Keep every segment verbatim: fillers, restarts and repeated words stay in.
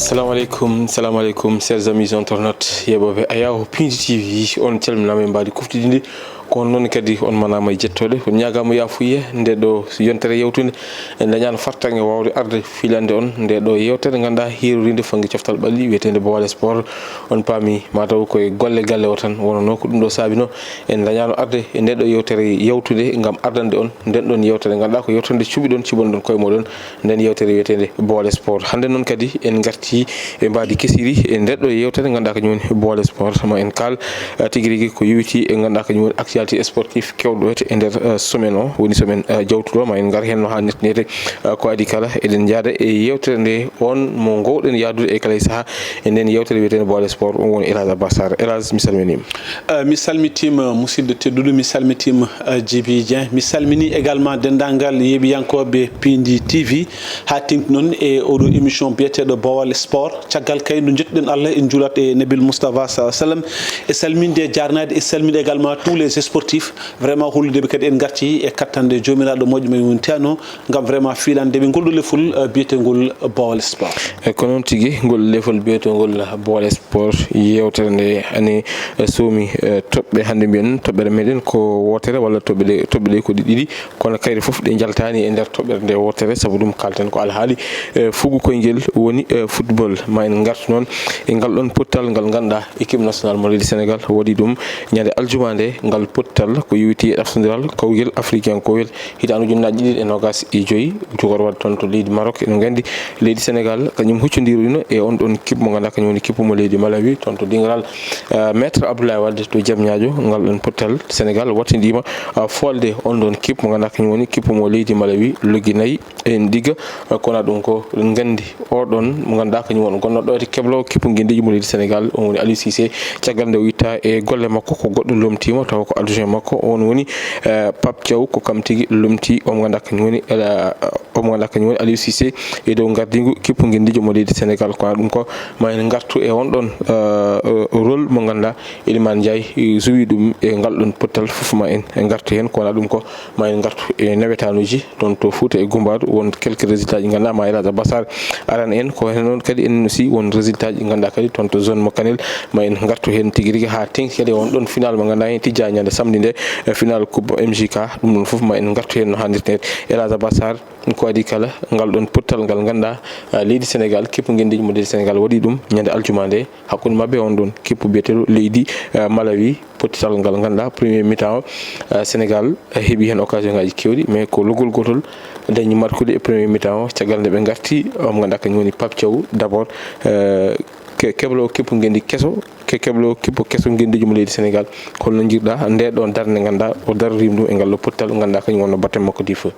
Salamu aleykum, salamu aleykum, chers amis internautes, yeɓoɓe Ayaw Pindi T V, on calminama e mbaadi kuftidinde. Ko on noon kadi on manama e jettode, on ñagama yafuye. Nde ɗo yontere yewtunde, en dañano fartaŋŋe wawde arde filande on nde ɗo yewtere ganduɗa hirorinde fange coftal ɓalli wiyetende Bowal Sport. On paami mataw koye golle galle o tan wonano, ko ɗum ɗo saabino en dañano arde e nde ɗo yewtere yewtude gam ardande on nden ɗon yewtere ganduɗa ko yewtere nde cuɓiɗon, cuɓanɗon koye moɗon, nden yewtere wiyetende Bowal Sport. Hande noon kadi en garti e mbaadi kesiri e nder ɗo yewtere ganduɗa kañum woni Bowal Sport. Ma en kal, eh, tigi rigi ko yowiti e ganduɗa kañum woni actualité sportif kewɗo e nder, eh, semaine o, woni semaine, eh, jawtuɗo. Ma en gar hen no hannirta nede, eh, ko adi kala eɗen jaada e yewtere nde on mo gowɗen yaadude e kala e saaha e nden yewtere wiyetende Bowal Sport, on woni Elhadj Abbas Sarr. Elhadj, mi salminima. Eh, mi salmitima musidɗo tedduɗo, mi salmitima, eh, Djiby Dieng, mi salmini également denndaangal yeeɓiyankooɓe Pindi T V, haa teŋti noon e oɗo émission biyeteeɗo Bowal Sport. Caggal kay nde njettuɗen Allah, en juulat e Nabil Moustapha sallallahu alayhi wa sallam, e salminde e jaarnaade, e salminde également tous les sportifs, vraiment hollude ɓe kadi en ngarti e kattande Joomiraaɗo moƴƴo men woni teno, ngam vraiment filande ɓe ngol ɗo lefol, eh, biyetengol Bowal Sport. E ko noon tigi, ngol lefol biyetengol Bowal Sport, yewtere nde ani, eh, soomi, eh, toɓɓe hannde mbiyen toɓɓere meɗen ko wootere walla toɓɓe ɗe, toɓɓe ɗe ko ɗe ɗiɗi, kono kayre fof ɗe njaltani e nder toɓɓere nde wootere, sabu ɗum kalten ko alhaali, eh, fugu koyngel woni, eh, football. Ma en ngartu noon e ngal ɗon pottal ngal ganduɗa équipe nationale mo leydi Sénégal waɗi ɗum ñande aljuma nde, ngal pottal ko yowiti e ɗaftondiral kawgel africain kowel hitaande ujunnaaji ɗiɗi e noogaas e joyi, jogor waɗde toon to leydi Maroc. Eɗen nganndi leydi Sénégal kañum huccondirino e on ɗon kippu mo ngannduɗaa kañum woni kippu mo leydi Malawi, toon to dingiral, eh, Maître Abdoulaye Wade to Diamniadio. Ngal ɗon pottal Sénégal wattindiima, eh, foolde on ɗon kippu mo ngannduɗaa kañum woni kippu mo leydi Malawi, loggi nayi en ɗiga. Eh, kono ɗum ko eɗen nganndi oɗon mo ngannduɗaa kañum woni gonnoɗo ɗo e keblo kippu ngenndiiji mo leydi Sénégal, on woni Aliou Cissé. Caggal nde o itta e golle makko, ko goɗɗo lomtiimo, tawa ko adjoint makko, on woni, eh, Pape Thiaw, ko kam tigi lomti o mo ngannduɗaa kañum woni, eh, o mo ngannduɗaa kañum woni Aliou Cissé e dow ngardiigu kippu ngenndiijo mo leydi Sénégal. Kono ɗum ko ma en ngartu e on ɗon, eh, rôle mo ngannduɗaa Iliman Ndiaye, eh, jowi ɗum e ngal ɗon pottal fof ma en, en ngartu heen. Kono ɗum ko ma en ngartu e nawetaanuuji toon to Fouta e Gumbaadu, won quelques résultat ji ngannduɗaa ma Elhadj Abbas Sarr aran en. Ko heen noon kadi en aussi won résultat ji ngannduɗaa kadi toon to zone mo Kanel, ma en ngartu heen tigi rigi haa teŋti kadi on ɗon final mo ngannduɗaa heen tijja ñande samedi nde, eh, final coupe M J K. Ɗum ɗon fof ma en ngartu heen no hannirta heen. Elhadj Abbas Sarr, ko adi kala ngal ɗon pottal ngal ngannduɗaa, eh, leydi Sénégal, kippu ngenndiiji mo leydi Sénégal waɗi ɗum ñande aljuma nde hakkunde maɓɓe on ɗon kippu biyeteeɗo leydi, eh, Malawi. Pottital ngal ngannduɗaa premier mi-temps o, eh, Sénégal, eh, heɓi heen occasion ngaji kewɗi, mais ko logol gotol dañi markude e premier mi-temps o, caggal nde ɓe ngarti, o mo ngannduɗaa kañum woni Pape Thiaw d'abord, eh, ke-, keblo kippu ngenndi keso, ke-, keblo kippu keso ngenndiiji mo leydi Sénégal. Holno njirɗa nde ɗon darnde ngannduɗaa o daroriima ɗum e ngal ɗo pottal ngannduɗaa kañum wonno batte makko di feu?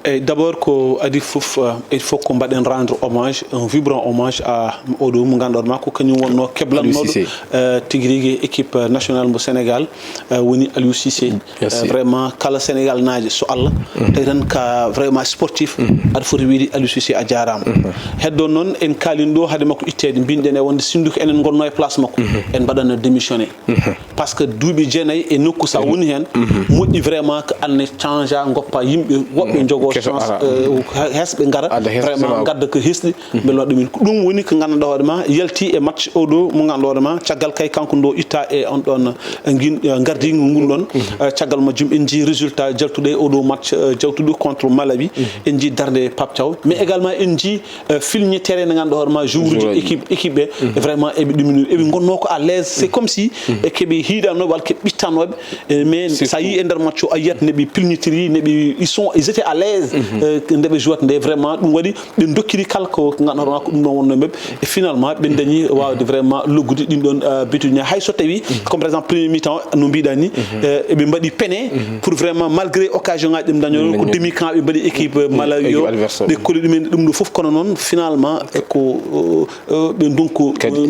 Eyyi, d'abord ko adi fof, eh, il faut ko mbaɗen rendre hommage, un vibrant hommage à oɗo mo ngannduɗaa ma ko kañum wonno keblannoɗo, eh, tigi rigi équipe nationale mo Sénégal, eh, woni Aliou Cissé. Eh, vraiment kala Sénégal naajo so Allah tawi tan ka vraiment sportif, aɗa foti wiide Aliou Cissé a jaaraama. Heddo noon en kaalin ɗo haade makko itteede, mbinɗen e wonde sinduko enen ngonno e place makko, en mbaɗano démissionné. Par ce que duuɓi jeenayi e nokku sa woni heen, moƴƴi vraiment ko anne change a, goppa yimɓe woɓɓe jogoo chance, eh, hesɓe ngara vraiment ngadda ko hesɗi, mbele waɗa ɗumen. Ko ɗum woni ko ngannduɗaa hoore ma yalti e match oɗo mo ngannduɗaa hoore ma, caggal kay kanko ndo itta e on ɗon, eh, ngin, eh, ngardiigu ngun ɗon, eh, caggal majjum en njii résultat jaltuɗo e oɗo match, eh, jawtuɗo contre Malawi, en njii darnde Pape Thiaw, mais également en njii eh, filñi terrain nde ngannduɗaa hoore ma joueur uji équipe, équipe ɓe, vraiment eɓe ɗumini, eɓe ngonno ko à l'aise, c'est comme si e keɓe hiiɗanooɓe walla keɓe ɓittanooɓe, eh, mais sa yii e nder match o a yiyat neɓe pilñitiri, neɓe ils sont, ils étaient à l'aise, eh, ndeɓe jouat nde vraiment ɗum waɗi ɓe dokkiri kala ko ngannduɗaa hoore ma ko ɗum ɗon wonno maɓɓe, et finalement ɓe dañi wawde vraiment loggude ɗin ɗon, eh, bituji hay so tawi comme par exemple premier mi-temps no mbiɗa ni, eh, eɓe mbaɗi pene pour vraiment malgré occasion ngaji ɗum dañono ko demi camp ɓe mbaɗi équipe Malawi o, ɓe koli ɗumen ɗum ɗo fof, kono noon finalement ko, eh, ɓe donc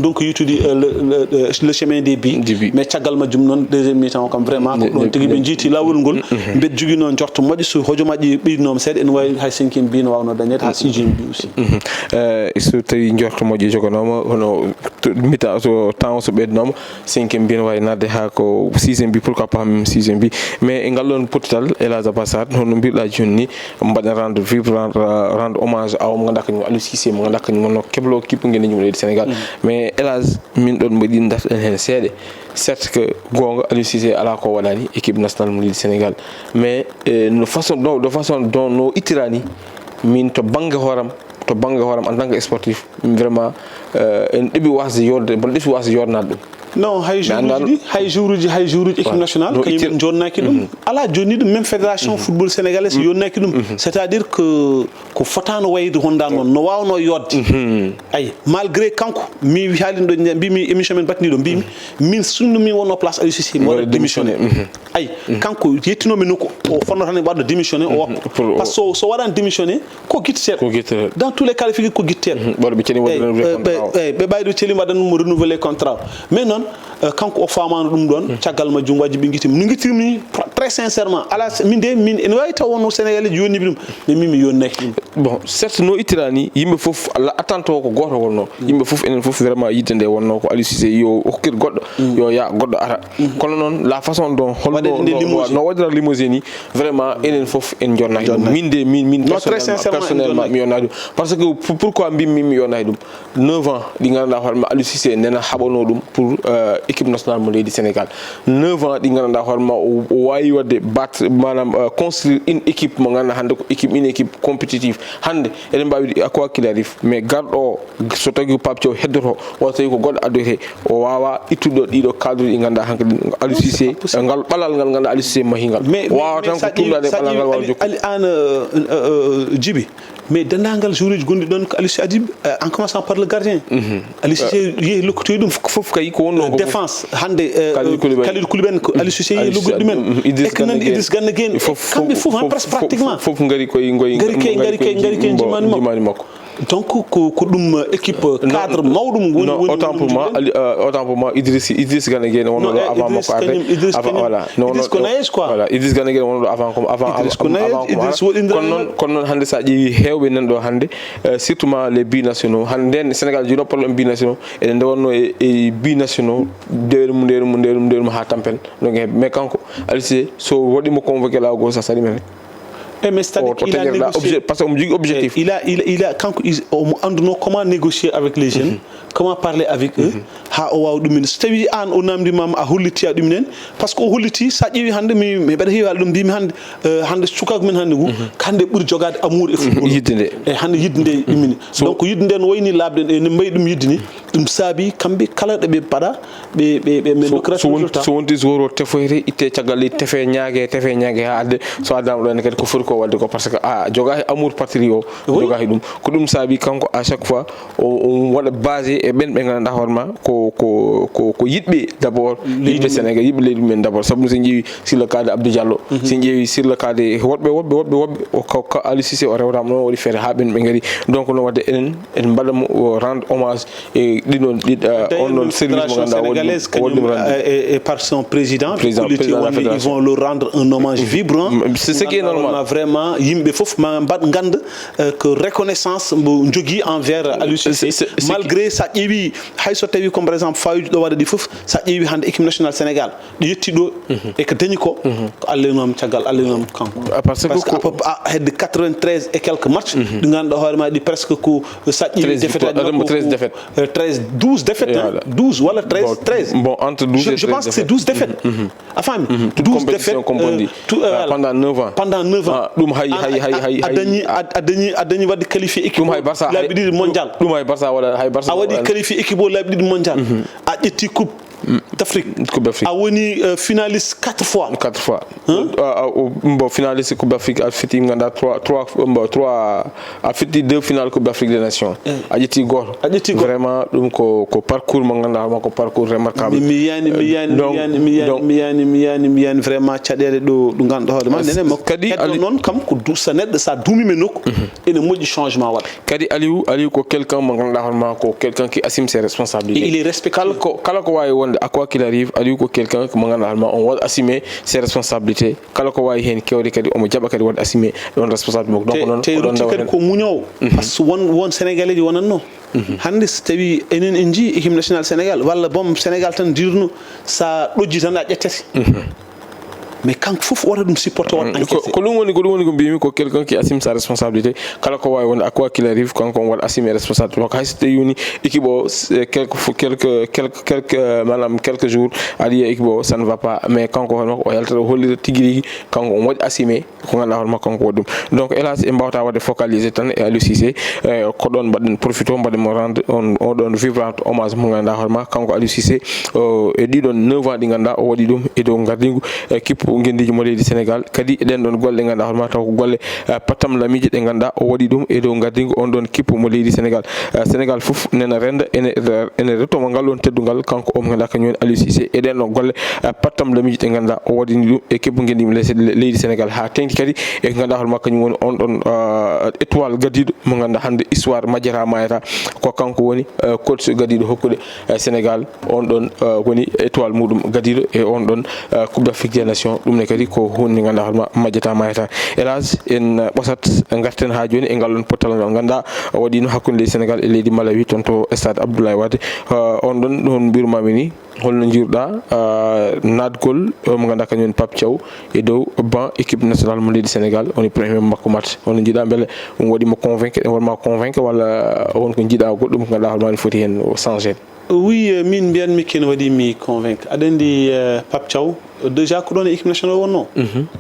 donc yitude, eh, le, le, le chemin des buts, mais caggal majjum noon deuxième mi-temps o kam vraiment ko ɗon tigi ɓe jiiti lawol ngol, mbeɗa jogino njorto moƴƴo so hojomaaji ɓeydinoma seeɗa, ene waawi hay cinquième bi no waawnoo dañeede, haa sixième bi aussi. Mhm. Eh, so tawii njorto moƴƴo joganooma, hono to mita, so temps o so ɓeydonooma, cinquième bi no waawi naatde haa ko sixième bi, pourquoi pas même sixième bi. Mais e ngal ɗoon pottital, El Hadj Abassat, hono mbiruɗaa jooni ni, mbaɗen rendre vibrant, rendre hommage à mo ngannduɗaa kañum Aliou Cissé, mo ngannduɗaa kañum wonno kebloowo kippu ngenndiiji mo leydi Sénégal. Mhm. Mais El Hadj, min ɗoon mbaɗi dartoɗen heen seeɗa. Certes que goonga, Aliou Cissé alaa ko waɗaani équipe nationale mo leydi Sénégal. Mais, eh, no façon, de, de façon dont no ittirani, min to bannge hooram, to bannge hooram en tant que sportif, vraiment, eh, en ɗeɓi wasde yorde, mboɗo ɗeɓi wasde yordanaade ɗum. Non, hay Mais joueuruji anndaa ɗi, hay joueuruji, hay joueuruji équipe Voilà. nationale, No kañum ittir- en jonnaki ɗum. Mhm. Alaa jonni ɗum, même fédération football sénégalaise yonnaki ɗum. Mhm. C'est-à-dire que ko fotaano wayde honda noon, no waawno yodde. Mhm. Ay, malgré kanko, mi haalino ɗo, mbimi émission men batiniɗo, mbimi, min sinno mi wonno place Aliou Cissé, mi waɗa Waɗa démissionné. démissionné. Mhm. Ay, kanko yettinoomi nokku, o fonno tan waɗa démissionné, o wakko. Pour o Parce que so, so waɗaani démissionné, ko guitte seeɗa. Ko guitte seeɗa. Dans tous les cas, figi ko guitte seeɗa. Mhm. Ɓawɗo ɓe ceni Eyyi, waɗde renouvelé ɓe, contrat ɓe, o. ɓe ɓayde celi mbaɗan mo renouvelé contrat o. Mais noon, eh, kanko o faamaano ɗum ɗoon, caggal majjum waji ɓe ngitti mo. No ngittimi, pr-, très sincèrement, ala se-, min de, min, ene waawi taw wonno Sénégalais yonniɓe ɗum, mais min mi yonnaki ɗum. Bon, certes, no ittira ni, yimɓe fof, la attente o ko gooto wonno. Yimɓe fof, enen fof, vraiment, yidde nde wonno ko Aliou Cissé yo hokkir goɗɗo, yo ya goɗɗo ara. Kono noon, la façon dont, holno Waɗede nde no, limousine. no waɗira limousine ni, vraiment, enen fof en jonnaki ɗum. Jonnaki. Min de, min, min Non, très personnellement, sincèrement, en personnellement, jonnaki. mi yonnaki ɗum. Parce que pour-, pourquoi mbimi mi yonnaki ɗum? Neuf ans ɗi ngannduɗaa hoore ma Aliou Cissé nena haɓano ɗum pour, euh, équipe nationale mo leydi Sénégal. Neuf ans ɗi ngannduɗaa hoore ma o, o waawi waɗde bat-, maanaam, euh, construire une équipe mo ngannduɗaa hannde ko équipe, une équipe compétitive. Hannde eɗen mbaawi wiide quoi qu'il arrive, mais garɗo o, so tawii ko Pape Thiaw heddoto, walla so tawii ko goɗɗo addoyte, o waawaa ittude ɗiɗo cadre ɗi ngannduɗaa hankadi Aliou Cissé, ngal ɓalal ngal ngannduɗaa Aliou Cissé mahi ngal. Mais, mais, Waawaa mais tan ko sa ƴeewi, tumndaade e sa ɓalal ƴeewi ngal waawa Ali, jokkude. Ali, aan, euh, euh, euh, Djiby, mais denndaangal joueuruji gonɗi ɗoon ko Aliou Cissé adii, euh, en commençant par le gardien. Aliou Cissé yehi lokkotoyi ɗum. Fof kay ko wonno ko fof. Défense, hannde, euh, Kalidou Koulibaly. Kalidou Koulibaly ko Aliou Cissé yehi Aliou Cissé, loggude ɗumen. mm, Idriss E ko nan Gana Idriss Gueye. Gana Gueye. Fof, Kamɓe fof, fof, han fof, presque fof, pratiquement. fof ngari koye, ngoye, Ngari koye, ngoye ngari koye, koye ngari koye jimmaani makko. jimmaani makko. Donc ko, ko ɗum, euh, équipe, euh, Non, cadre mawɗo mo woni, non, woni, autant woni pour moi, jogiɗen. Ali, euh, autant pour moi, Idriss, Idriss Gana Gueye ne wonno Non, ɗo eh, avant Idriss makko arde. kañum, Idriss Avant, kañum, voilà. Non, Idriss non, ko non, nayeejo quoi. voilà. Idriss Gana Gueye ne wonno ɗo avant comme, avant, Idriss avant, ko nayeejo, avant comme Idriss ara. woɗɗindiral Kono noon, kono noon hannde so a ƴeewi heewɓe nan ɗo hannde, euh, surtout ma les binationaux. Hannde nden Sénégal jino problème binationaux. Eɗen nde wonno e, e binationaux, ndeer mum, ndeer mum, ndeer mum, ndeer mum haa tampel. Donc, mais kanko, Aliou Cissé, so waɗi mo convoqué laawol goo, sa sari men. Eh, mais c'est-à-dire O, o qu'il a teñirɗa négocié. obje-, parce que omo jogii objectif. Eh, il a, il a, il a, kanko, il, omo annduno comment négocier avec les jeunes, comment parler avec eux, haa o waawa ɗum en. So tawii aan o naamndiima ma, a hollitii a ɗum en, parce que o hollitii, so a ƴeewi hannde, mi, mi mbeɗa heewi haalde ɗum, mbimi hannde, euh, hannde sukaaku men hannde ngu, ko hannde ɓuri jogaade amour e football. Yidde nde. E hannde yidde nde immini. So Donc, yidde nde no wayni laaɓde, ene mbayi ɗum yidde ni, ɗum saabi kamɓe kala ɗo ɓe mbaɗa, ɓe, ɓe, ɓe, ɓe So, ndokkira so toujours won-, tan. so wonti so woro tefoyte, itte caggal leydi, tefe ñaage, tefe ñaage haa adde. So addaama ɗo hannde kadi ko foti ko waɗde ko, parce que a jogaaki amour patrie o, Oui. jogaaki ɗum. Ko ɗum saabi kanko à chaque fois o, o waɗa basé e ɓen ɓe ngannduɗaa hoore ma ko, ko, ko, ko yiɗɓe d'abord, Leydi yiɗɓe mum. Sénégal, yiɗɓe leydi mumen d'abord. Sabu so en ƴeewi sur le cas de Abdou Diallo, so en ƴeewi sur le cas de woɗɓe, woɗɓe, woɗɓe, woɗɓe, o ka, ka Aliou Cissé o rewrama noon, o waɗi feere haa ɓen ɓe ngari. Donc, no waɗde enen, en mbaɗa mo, o rendre hommage e ɗiɗon, ɗiɗ-, euh, D'ailleurs, on ɗon même service mo fédération ngannduɗaa o waɗi ɗum, sénégalaise, o waɗi ɗum kañum, rendre. euh, et, et par son président, Président, Hippolyte président de la Wandi, ils fédération. vont leur rendre un hommage vibrant. Mm, c'est ce qui est Ngannduɗaa normal. Hoore ma vraiment, yimɓe fof ma mbaɗ ngannda, euh, que reconnaissance mbo jogii envers Aliou Cissé, C'est, c'est, c'est malgré sa ƴeewi, hay so tawi comme par exemple fayuji ɗo waɗa ɗi fof, sa ƴeewi hannde équipe nationale Sénégal, ɗo yetti ɗo, e ko dañi ko, ko Allah e mum caggal, Allah e mum kanko. Ah, parce que Parce que ko à peu, à, hedde quatre-vingt-treize et quelques matchs, ɗi ngannduɗaa hoore ma ɗi presque ko sa ƴeewi Treize défaite victoires, aji makko treize ko, défaites. euh, treize, douze défaites, hein, Voilà. douze walla treize, Bon, treize. bon, entre douze Je, et je treize pense que c'est défaites. douze défaites. A faami? Toute Douze compétition défaites, confondue. euh, tout, euh, Ah, voilà. pendant neuf ans. Pendant neuf ans. Ah, ɗum hay, hay, hay, hay, A, a hay. dañi, a, a dañi, a dañi waɗde qualifié équipe Ɗum hay o Barça, laabi hay, ɗiɗi mondial. ɗum hay Barça waɗa, hay Barça A waɗi waɗa. qualifié équipe o laabi ɗiɗi mondial. A ƴetti coupe d'Afrique. Coupe d'Afrique. A woni, euh, finaliste quatre fois. Quatre fois. Hein? Ah, ah, o, bon, finaliste Coupe d'Afrique, a fiti, ngannduɗaa, trois, trois, bon, trois, a fiti deux finales Coupe d'Afrique des Nations. Eh. A ƴetti gooto. A ƴetti gooto. Vraiment, ɗum ko, ko parcours mo ngannduɗaa, ko parcours remarquable. Mi, mi yani, mi yani, Donc, mi yani, mi yani, donc mi yani, mi yani, mi yani, vraiment caɗeele ɗo, ɗo ngannduɗaa hoore ma, As-, nene makko. kadi Heddo Ali- noon kam ko du-, so neɗɗo, so a duumii e nokku, ene moƴƴi changement waɗa. Kadi Aliou, Aliou ko quelqu'un mo ngannduɗaa hoore ma, ko quelqu'un qui assume ses responsabilités. Et il est respectueux. Kala ko, kala ko waawi wonde À quoi qu'il arrive, Aliou ko quelqu'un mo ngannduɗaa hoore ma, on waɗa assumer ses responsabilités. Kala ko waawi heen kewde kadi, omo jaɓa kadi waɗde assumer ɗoon responsabilité makko. Donc, noon te ko ɗoon rutti kadi ndewren. Ko muñoowo, parce que won won Sénégalais ji wonatno hannde, so tawi enen en njii équipe nationale Sénégal walla boom Sénégal tan dirno, sa ɗojji tan a ƴettete. Mais kanko fof wota ɗum supporté, wata Ko encaissé. Ko ɗum woni, ko ɗum woni ko mbimi, ko quelqu'un qui assume sa responsabilité. Kala ko waawi wonde, à quoi qu'il arrive, kanko on waɗa assumer responsabilité makko. Hay so tawi woni équipe o, s- eh, quelque fo- quelque quelque quelque euh, maanaam quelques jours, aɗa yiya équipe o, ça ne va pas, mais kanko hono makko o yaltata, o hollira tigi rigi kanko on waɗi assumer ko ngannduɗaa hoore makko kanko waɗi ɗum. Donc, hélas, en mbawata waɗde focaliser tan e Aliou Cissé. Eh, ko ɗoon mbaɗen profito, mbaɗen mo rendre on oɗon vibrant hommage mo ngannduɗaa hoore ma kanko Aliou Cissé. O, e ɗiɗon neuf ans ɗi ngannduɗaa o waɗi ɗum e dow ngardingu équipe ngenndiiji mo leydi Sénégal. Kadi e ɗeen ɗoon golle ɗe ngannduɗaa hoore ma taw ko golle, eh, pattam lamiije ɗe ngannduɗaa o waɗi ɗum e dow ngardingu on ɗoon kippu mo leydi Sénégal. Eh, Sénégal fof nena rennda ene ene retoma ngal ɗoon teddungal kanko o mo ngannduɗaa kañum woni Aliou Cissé. E ɗeen ɗoon golle, eh, pattam lamiije ɗe ngannduɗaa o waɗini ɗum e kippu ngenndiiji mo leydi Sénégal, haa teŋti kadi e ko ngannduɗaa hoore ma kañum woni on ɗoon, eh, étoile gardiiɗo mo ngannduɗaa hannde histoire majjata maayata. Ko kanko woni, eh, coach gardiiɗo hokkude, eh, Sénégal on ɗoon, eh, woni étoile muɗum gardiiɗo e on ɗoon, eh, Coupe d'Afrique des Nations. Ɗum ne kadi ko huunde nde ngannduɗaa hoore ma majjata maayata. Hélas, en, eh, ɓosat, ngarten haa jooni e ngal ɗoon pottal ngal ngannduɗaa o waɗiino hakkunde leydi Sénégal e leydi Malawi toon to stade Abdoulaye Wade. Eh, on ɗoon, ɗum mbirumami ni, holno njiiruɗaa, eh, naatgol, eh, mo ngannduɗaa kañum woni Pape Thiaw e dow banc équipe nationale mo leydi Sénégal, woni premier makko match? Holno njiiɗaa, mbele ɗum waɗi mo convaincu, ɗum waɗi ma convaincu, walla won ko njiiɗaa goɗɗum ko ngannduɗaa hoore ma ne foti heen o changé? Oui, euh, min mbiyanmi ken waɗi mi convaincu. Aɗa anndi, euh, Pape Thiaw, déjà ko ɗoon e équipe nationale wonno.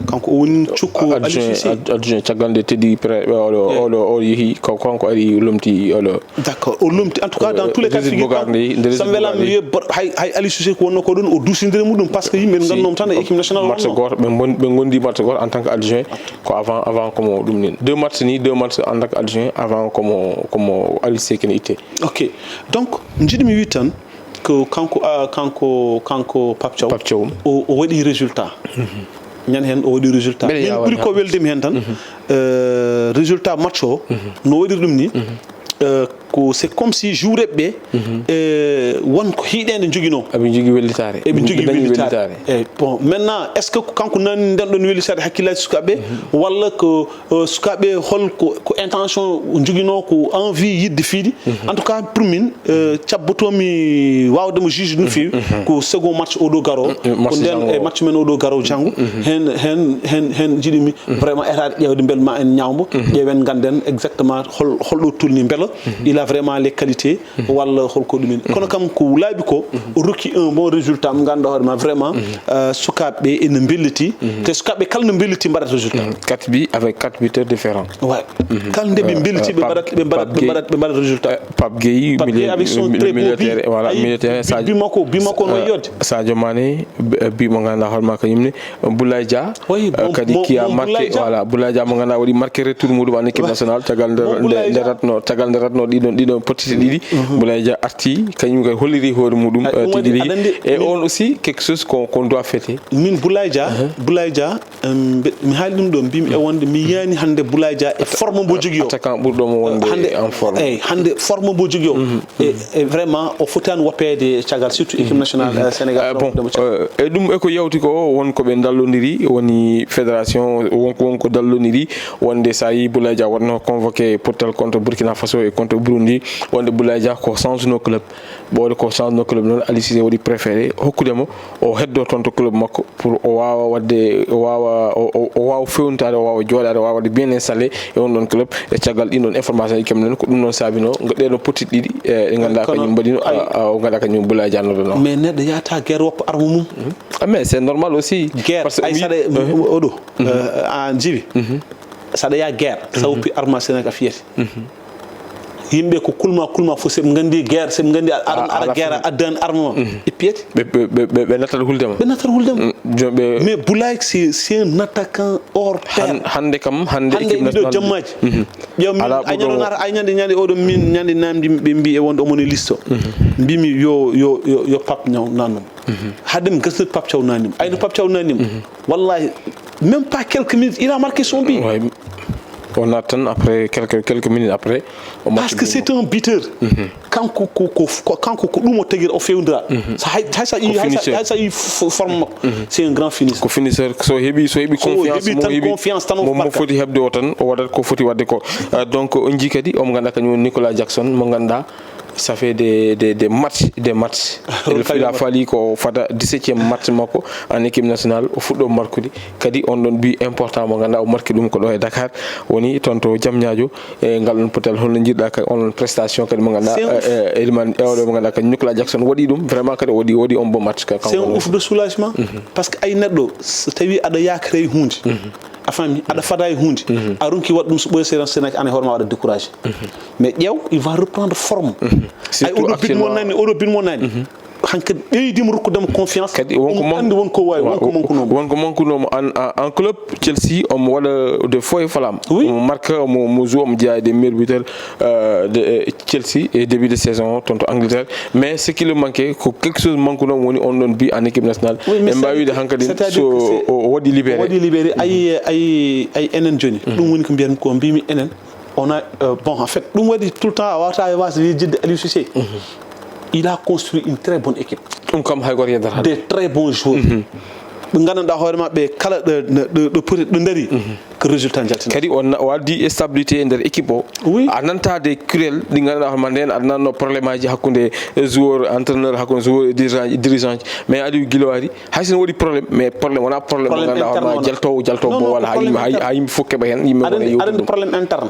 Kanko o woni cukko Aliou Adjoint, Cissé. ad- adjoint caggal nde Teddy Pre-, oɗo, oɗo, o yehi, ko kanko ari lomti oɗo. D'accord, o lomti. En tout cas, dans tous les cas, Régis figure Bogart toi, ni, nde Régis Sam Welam Bogart ni. Wiye, bor- hay, hay Aliou Cissé ko wonno ko ɗum, o duusindiri muɗum, parce que yimɓe ɓe nganndunoom tan e équipe nationale Match wonno. Gooto, ɓe ngon- ɓe ngondi match gooto en tant que adjoint, ko avant, avant komo ɗum ni. Deux matchs ni, deux matchs en tant que adjoint, avant komo, komo Aliou Cissé kene itte. Ok, donc njiɗmi wi tan ko kanko, ah, kanko, kanko Pape Thiaw, Pape Thiaw. O, o waɗi résultat. Ñande heen o waɗi résultat. Mbeɗa Min yaawa ɓuri ko heen. Weldemi heen tan, euh, résultat match o no waɗiri ɗum ni, euh, ko c'est comme si jouereɓe ɓe, euh, won ko hiiɗeende njoginoo. Aɓe njogii wellitaare. Eɓe njogii Ɓe dañii wellitaare. Eyyi, bon, maintenant, est-ce que ko kanko nanni nden ɗon wellitaare hakkillaaji sukaaɓe ɓe, walla ko, euh, sukaaɓe ɓe hol ko, ko intention njoginoo, ko envie yiɗde fiide? En tout cas, pour min, euh, cabbotoomi waawde mo juge no feewi, ko second match oɗo garo, Mm, match ko nden janngo e o. Match men oɗo garo janngo, heen, heen, heen, heen njiɗimi vraiment etaade ƴeewde mbele ma en ñaawmo, ƴeewen ngannden exactement hol, holɗo tolni, mbela il a vraiment les qualités, walla holko ɗumen. Kono kam ko laaɓi ko, o rokki un bon résultat mo ngannduɗaa hoore ma vraiment, euh, sukaaɓe ɓe ene mbelliti, te sukaaɓe kala no mbelliti mbaɗata résultat. Quatre buts avec quatre buteurs différents. Ouais. Kala nde ɓe mbelliti, ɓe Pape- mbaɗat, ɓe mbaɗat, Pape ɓe mbaɗat résultat. Pape Gueye, Pape Gueye avec son très beau milieu but. Terrain, voilà, Ayi, milieu terrain, bi- bi makko, bi makko no euh, yodde. Sadio Mané, bi- bi mo ngannduɗaa hoore ma kañum ne, Boulaye Dia, Oui, euh, bon, kadi bon, qui a bon, marqué, Boulaye Dia. Voilà, Boulaye Dia mo ngannduɗaa waɗi marqué retour muɗum en équipe nationale, caggal nde, Bon, nde, Boulaye nde Dia. Ratno, caggal nde Ratno ɗiɗon, ɗiɗon pottiti ɗiɗi, Boulaye Dia arti, kañum kadi holliri hoore muɗum, Ah, euh, ɗum tigi waɗi rigi. aɗa anndi Et min- on aussi, quelque chose qu'on qu'on doit fêter. Min Boulaye Dia, Boulaye Dia, euh, mbe- mi haali ɗum ɗo, mbimi e wonde mi yiyani hannde Boulaye Dia e forme mbo jogii o. Attaquant ɓurɗo mo wonde Hannde, en forme. Eyyi, hannde forme mbo jogii o. E, e vraiment o fotaani woppeede caggal, surtout équipe nationale, euh, Sénégal. Ah, bon, Ɗo mo caggal. Euh, e ɗum e ko yawti ko, won ko ɓe dallodiri, woni fédération, won, won ko dallodiri, wonde so a yii Boulaye Dia waɗno convoqué pottal contre Burkina Faso e contre Burundi, wonde Boulaye Dia ko change no club. Ɓooɗo ko change no club noon, Aliou Cissé waɗi préféré hokkude mo o heddo toon to club makko pour o waawa waɗde, o waawa, o, o, o waawa fewnitaade, o waawa jooɗaade, o waawa waɗde bien installé e on ɗon club. E caggal ɗin ɗon information e kam noon, ko ɗum noon saabino ɗeɗo pottiɗi ɗiɗi, e, ɗe ngannduɗaa Kono kañum mbaɗino, ay- a, a, o ngannduɗaa kañum Boulaye Dia noɗo noon. Mais neɗɗo yahata guerre woppa arme mum. Ah, mais c'est normal aussi. Guerre, Parce que ay mi- saɗa, oɗo, euh, a jiwi. Saɗa yaha guerre, sa woppi arme ma, Sénégal fiyete. Yimɓe ko kulma, kulma fof, seɓe nganndi guerre, seɓe nganndi aɗa, Ah, aɗa ala guerre, fini. Addani arme ma. Ɓe piyete. Ɓe, ɓe, ɓe, ɓe, ɓe nattat hulde ma. Ɓe nattat hulde ma. Jooni ɓe Mais Boulaye, c'est, c'est un attaquant hors pair. Han-, hannde kam, hannde Hannde équipe e ɗiɗo nationale. Jammaaji. Ƴeew min, Ala a ɓurɗo mo. Ñande, ay ñande, ñande oɗo min, ñande namdi ɓe mbi e wonde omoni listo. Mbimi yo, yo, yo, yo Pape Thiaw nanum. Haade mi gasnude Pape Thiaw nanim. Ay no Pape Thiaw nanim. Wallahi, même pas quelques minutes, il a marqué son but. Ouais. O naata tan après quelques, quelques minutes après, o marque. Parce que c'est un buteur. Kanko ko, ko, ko, kanko ko ɗum o tagira, o fewndira. Sa hay, hay sa yi, hay sa, hay sa yi f-, forme makko. C'est un grand finisseur. Ko finisseur, so heɓi, so heɓi confiance, mo heɓi tan, confiance tan o mo, mo marquat. Foti heɓde o tan, o waɗat ko foti waɗde ko. Euh, donc, on njii kadi, omo ngannduɗaa kañum woni Nicolas Jackson, mo ngannduɗaa, ça fait des, des, des matchs, des matchs. Eɗen fila faali ko fada dix-septième match makko en équipe nationale, o fuɗɗo markude. Kadi on ɗon but important mo ngannduɗaa o marki ɗum ko ɗo e Dakar woni toon to Diamniadio. E ngal ɗon potal, holno njiiɗaa ka on prestation kadi mo ngannduɗaa, c'est un ouf. Eh, eh, Elimane, e oɗo mo ngannduɗaa kadi Nicolas Jackson waɗi ɗum, vraiment kadi o waɗi, o waɗi un bon match ka, c'est un ouf de soulagement. Parce que ay neɗɗo, so tawi aɗa yaakara e huunde, a faami, aɗa fada e huunde, a ronki waɗ ɗum, so ɓooyi seeɗa, seeɗa, ana hoore ma waɗa découragé. Mais ƴeew, il va reprendre forme. Ay, surtout oɗo bit mo actuellement nani, oɗo bit mo nani. Hankadi ɓeydima rokkudema confiance. Kadi wonko omo man-, anndi wonko waawi, wa-, wonko mankunoo mo. Wonko mankunoo mo en, en, en club, Chelsea, omo waɗa de faux et flamme. Oui. Omo marque, omo, omo joue, omo jeyaa e des meilleurs buteurs, euh, de, euh, Chelsea e début de saison o toon to Angleterre. Mais ce qui le manquait, ko quelque chose mankunoo mo woni on ɗon but en équipe nationale. Oui, mais en mbaawi wiide hankadi c'est-à-dire so que c'est o, o waɗi libéré. O waɗi libéré, ayi, ayi, ayi enen jooni. Ɗum woni ko mbiyatmi, ko mbimi enen. On a, euh, bon, en fait, ɗum waɗi tout le temps a wawata e wasde yejjitde Aliou Cissé. Il a construit une très bonne équipe. Ɗum kam hay goto yeddata. Des très bons joueurs. Ɓe nganndanɗaa hoore ma ɓe kala ɗo, ɗo, ɗo, ɗo poti, ɗo ndari, ko résultat njaltina. Kadi on na-, o addi stabilité e nder équipe o. Oui. A nanta des querelles ɗi ngannduɗaa hoore ma nden aɗa nanno problème aji hakkunde joueur, entraîneur, hakkunde joueur e dirigeant, dirigeant. Mais Aliou gila o ari, hay so ne waɗi problème, mais problème wona problème mo ngannduɗaa hoore ma jaltowo, jaltowo bo wala ha yimɓe, ha yimɓe fof keɓa hen, yimɓe ngona yewtude ɗum. Problème interne.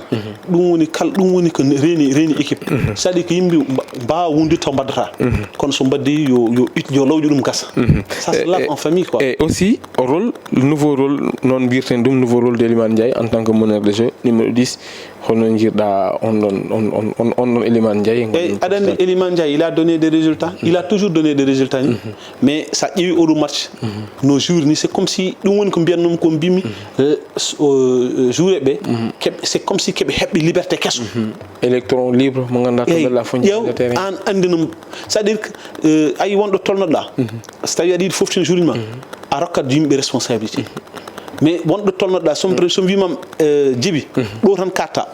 Ɗum woni kal-, ɗum woni ko reeni, reeni équipe. C'est-à-dire ko yimɓe mba-, mbaawa wondude taw mbaddata. Kono so mbaddi yo, yo it-, yo lawƴu ɗum gasa. Ça se lave en famille, quoi. Et aussi, rôle, nouveau rôle, noon mbirten ɗum, nouveau rôle de Elimane Ndiaye en tant que meneur de jeu, numéro dix. Holno njirɗa on ɗon, on, on, on, on ɗon Elimane Ndiaye? Eyi, aɗa anndi Elimane Ndiaye, il a donné des résultats. Il a toujours donné des résultats, ni. Mais sa ƴeewi oɗo match, no jour ni, c'est comme si, ɗum woni ko mbiyatnoomi, ko mbimi, euh, s-, euh, joueur ɓe, keɓ-, c'est comme si keɓe heɓɓi liberté keso. Électron libre, mo ngannduɗaa to mbeɗa fof ƴeew, terrain. Aan anndi no, c'est-à-dire que, euh, ayi wonɗo tolnoɗa, so tawi aɗa yiɗi foftin jour ma, a rokkat yimɓe responsabilité. Mais wonɗo tolnoɗa, so mi, so mi wima, euh, Jibi, ɗo tan katta.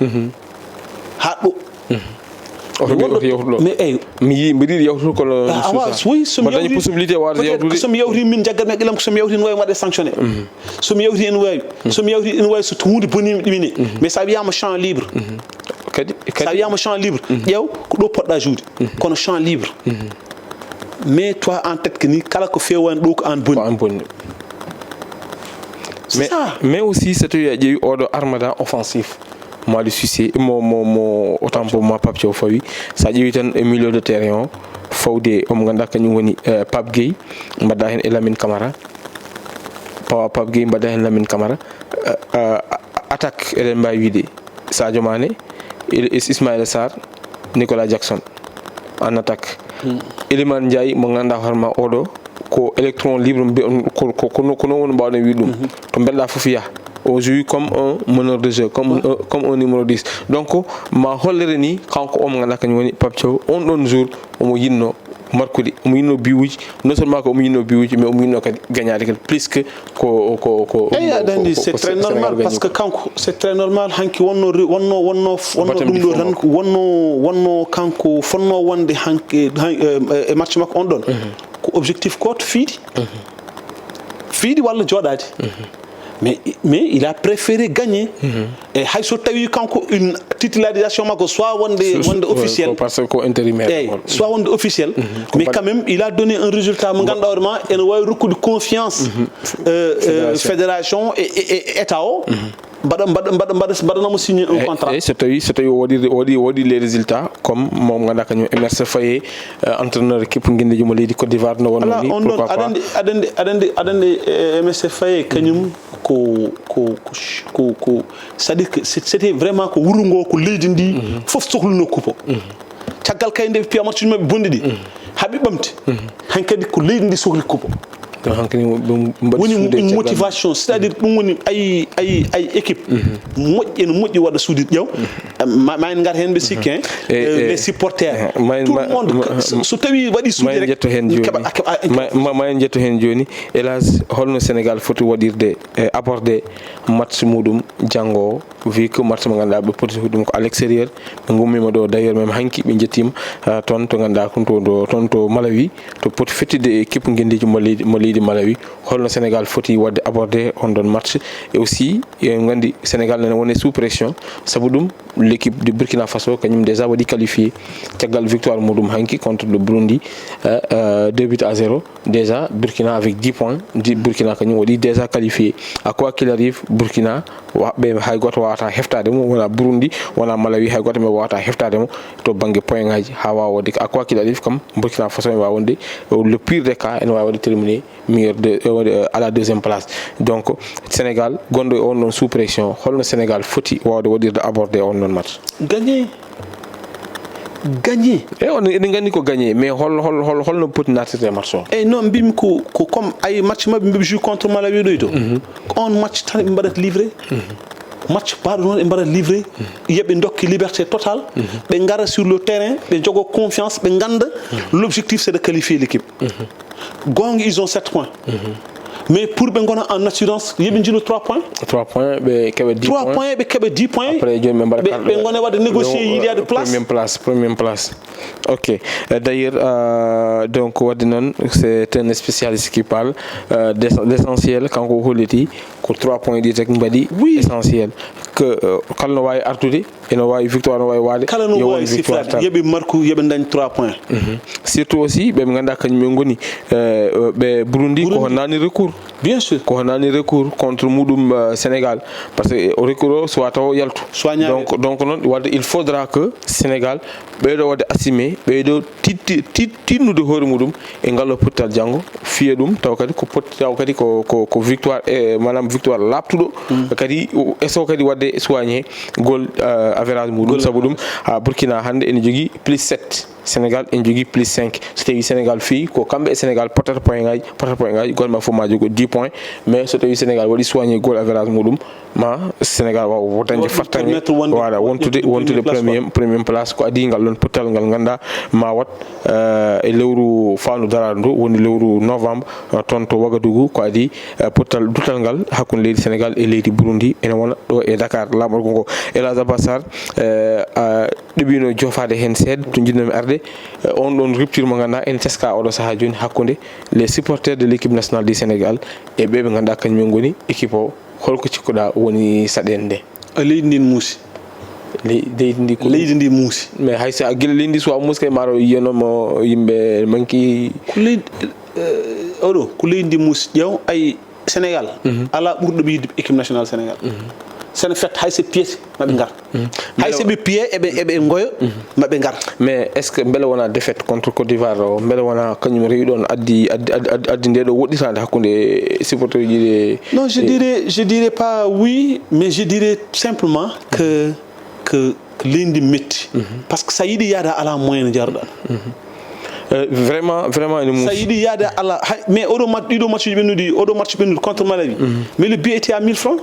Ha ɗo. Oto mi, oto yawtu ɗo. Mais, eyi. Mi yi, mbiɗa yiɗi yawtude kono mi suusa. Oui, so mi yawti, possibilité waawde yawtude. Peut-être que so mi yawti min jaggat mi haqqillam, ko so mi yawti ene wawi waɗe sanctionné. So mi yawti ene wawi. So mi yawti ene wawi so huunde bonimi ɗumine. Mais sa wiyama champ libre. Kadi, kadi. Sa wiyama champ libre, ƴeew ko ɗo poɗɗa jouer. Kono champ libre. Mets-toi en tête que ni kala ko fewani ɗo ko an bonni. Ko an bonni. C'est ça. Mais aussi, so tawi a ƴeewi oɗo armada offensif, mo Aliou Cissé, mo, mo, mo, autant pour moi, Pape Thiaw fawi. Sa ƴeewi tan e milieu de terrain o, fawde omo ngannduɗaa kañum woni, euh, Pape Gueye, mbaɗa heen e Lamine Camara. Pawa Pape Gueye, mbaɗa heen Lamine Camara. Euh, euh, attaque, eɗen mbaawi wiide Sadio Mané, Is-, Ismaïla Sarr, Nicolas Jackson. En attaque. Elimane Ndiaye, mo ngannduɗaa hoore ma oɗo, ko électron libre, mbi-, ko, ko, ko no, ko noon woni mbawɗen wiide ɗum. To mbeɗa fof yaha. On joue comme un meneur de jeu, comme un, comme un numéro dix. Donc, ma hollere ni, kanko o mo ngannduɗaa kañum woni Pape Thiaw, on ɗon jour, omo yinno markude, omo yinno biwuji, non seulement ko omo yinno biwuji, mais omo yinno kadi gañaade kadi plus que ko, ko, ko, eyi, aɗa anndi, c'est très normal, parce que kanko, c'est très normal, hanki wonno re-, wonno, wonno, wonno ɗum ɗo tan, wonno, wonno kanko fotno wonde hanki, han-, e, e match makko on ɗon. Ko objectif gooto, fiidi. Fiidi walla jooɗaade. Mais, mais il a préféré gagner. E hay so tawi kanko une titularisation makko soit wonde, wonde officiel. Parce que ko intérimaire. Eyi, soit wonde officiel. Mais quand même, il a donné un résultat mo ngannduɗaa hoore ma, ene wawi rokkude confiance, euh, euh, fédération e, e, e état o. Mbaɗa, mbaɗa, mbaɗa, mbaɗa, mbaɗanamo signé un contrat. Eyi, so tawi, so tawi o waɗi, o waɗi, o waɗi les résultats, comme mo ngannduɗaa kañum M R C Faye, euh, entraîneur équipe ngenndiijo mo leydi Côte d'Ivoire, no wonno ni, pourquoi pas. Aɗa anndi, aɗa anndi, aɗa anndi, aɗa anndi, euh, M R C Faye kañum ko, ko, ko, ko, c'est-à-dire que c'est-, c'était vraiment ko wuro ngo, ko leydi ndi fof sohluno kupo. Caggal kay nde ɓe piya matchuji maɓɓe bonɗi ɗi, haa ɓe ɓamti. Hankadi ko leydi ndi sohli kupo. Donc, hankadi ɗum mbaɗi woni suude caggal motivation, c'est-à-dire ɗum woni ay, ay, ay équipe moƴƴi, ene moƴƴi waɗa suude ƴeew. ma ma en ngar heen, mbiɗa sikki, hein, Eh, eh, les supporters, eh, ma en- tout ma- le monde, ma- so- so tawi waɗi suuɗi ma en rek, jetto heen jooni keɓa- keɓa- ma- ma- ma en jetto heen jooni. Hélas, holno Sénégal foti waɗirde, eh, aborder match muɗum janngo o, vu que match mo ngannduɗaa ɓe poti ɗum ko à l'extérieur, ɓe ngummiima ɗo, d'ailleurs même hanki ɓe njettiima, ah, toon to ngannduɗaa kon to ɗo- toon to Malawi, to poti fettide e équipe ngenndiiji mo leydi mo leydi Malawi. Holno Sénégal foti waɗde aborder on ɗon match? Et aussi eɗen nganndi Sénégal nana woni sous pression, sabu ɗum l'équipe de Burkina Faso kañum déjà waɗi qualifié caggal victoire muɗum hanki contre le Burundi, euh, euh, deux buts à zéro. Déjà Burkina avec dix points, di Burkina kañum waɗi déjà qualifié. À quoi qu'il arrive, Burkina wa- ɓe hay gooto wawata heftade mo, wona Burundi, wona Malawi, hay gooto ɓe wawata heftade mo to banggue point ngaji ha wawa waɗde. À quoi qu'il arrive, kam Burkina Faso ene wawi wonde, euh, le pire des cas, ene wawi waɗde terminé meilleur de, euh, à la deuxième place. Donc Sénégal gonɗo e on ɗon sous pression, holno Sénégal foti wawde waɗirde aborder on ɗon match? Gagné, gagné. E on eɗen nganndi ko gagné, mais hol hol hol holno poti nattirde e match o? Eyyi, non, mbimi ko ko comme ay match maɓɓe mbiɓe joue contre Malawi ɗo e to. Ko on match tan ɓe mbaɗata livré. Match baɗo noon ɓe mbaɗata livré. Yeɓe dokki liberté total. Ɓe ngara sur le terrain, ɓe jogo confiance, ɓe ngannda l'objectif c'est de qualifier l'équipe. Gonga, ils ont sept points. Mais pour ɓe ngona en assurance, yeɓe njillu trois points. Trois points, ɓe keɓa dix Trois points. Points, ɓe keɓa dix points. Après jooni ɓe mbaɗa Ɓe- ɓe ngona waɗde négocier, il y a de place. Première place, première place. Ok. Euh, d'ailleurs, euh, donc wadde noon, c'est un spécialiste qui parle, euh, d'ess- d'essentiel, kanko o holliti ko trois points ɗi tek mbaɗi. Oui. Essentiel que, euh, kala no wawi artude, ene wawi victoire, no wawi waade. Kala no wawi sifrade, yeɓe marku, yeɓe dañ trois points. Surtout aussi ɓe ɓe ngannduɗaa kañum en ngoni, euh, ɓe Burundi, ko Burundi. Honani recours. Bien sûr. Ko Honani recours contre muɗum, euh, Sénégal, parce que o recours o suwa taw yaltu. Suwa ñaawde. Donc donc noon wadde il faudra que Sénégal ɓeydo waɗde assumer, ɓeydo titti- tit- tinnude hoore muɗum e ngal o pottal janngo, fiya ɗum taw kadi ko poti taw kadi ko ko ko victoire, e maanaam victoire laaɓtuɗo. Kadi o- eso kadi waɗde soigné goal, euh, average muɗum. Sabu ɗum ha Burkina hannde ene jogii plus sept, Sénégal ene jogii plus cinq. So tawi Sénégal fii ko kamɓe e Sénégal potata point ngaji, potata point ngaji, goto ma fof ma jogo dix points. Mais so tawi Sénégal waɗi soigné goal average muɗum, ma Sénégal wawa dañde Waɗi fartaŋŋe, permettre wonde- voilà, wontude wontude wontude première place, premier première place. Ko adi ngal ɗon pottal ngal ngannduɗaa ma wat, euh, e lewru fandu daraɗo ndu, woni lewru novembre, euh, toon to Ouagadougou. Ko adi, euh, pottal dutal ngal hakkunde leydi Sénégal e leydi Burundi ene wona ɗo e Dakar, laamorgo ngo. Elhadj Abbas Sarr, euh, a ɗeɓino jofaade heen seeɗa to njiɗnomi arde, euh, on ɗon rupture mo ngannduɗaa ene teska oɗo sahaa jooni hakkunde les supporters de l'équipe nationale du Sénégal e ɓe ɓe ngannduɗaa kañum en ngoni équipe o. Holko cikkuɗaa woni saɗeende nde? Leydi ndin muusi. Ley- leydi ndi ko Leydi ndi muusi. Mais hay so a gila leydi ndi suwa muusi kay, maro yiyanomo yimɓe manki. Ko leydi, eh, oɗo ko leydi ndi muusi. Ƴeew, ay, Sénégal ala ɓurɗo ɓe yidde équipe nationale Sénégal. Sene fet hay so pièce maɓe ngar. Hay so ɓe piye eɓe eɓe ngoyo maɓe ngar. Mais est ce que mbele wona défaite contre Côte d'Ivoire o, mbele wona kañum rewi ɗon addi addi addi addi, addi nde ɗo woɗɗitande hakkunde supporter uji ɗe? Non, je dirais, je dirais pas oui, mais je dirais simplement que que leydi metti. Parce que sa yiɗi yaada ala moyen jaruɗa. Euh, vraiment vraiment ene Sa muusi. Yiɗi yaada ala hay, mais oɗo match, ɗiɗo match ɓennuɗi, oɗo match ɓennuɗi contre Malawi. Mais le billet était à mille francs.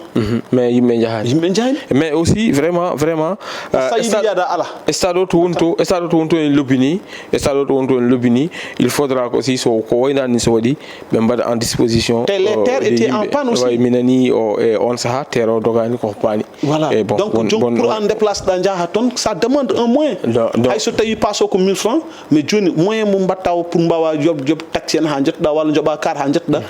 Mais yimɓe jahani. Yimɓe jahani. Mais aussi vraiment vraiment, euh, Sa yiɗi stade- yaada ala. Stade o to woni to, stade o to woni to ene lobbini, stade o to woni to ene lobbini. Il faudra que aussi so ko waynani so waɗi, ɓe mbaɗa en disposition. Te les Euh, terres de étaient en yimɓe. Panne aussi. Way, mi nani o e on saha terre o dogani ko paani. Voilà. Eh, bon, Donc bon, donc bon, pour bon. En déplace ɗa jaaha toon, ça demande un moyen. Donc- donc- Hay so tawi passe o ko mille francs, mais joni moyen mo mbatta o pour mbawa job job taxi en ha jettoɗa walla joɓa car ha jettoɗa.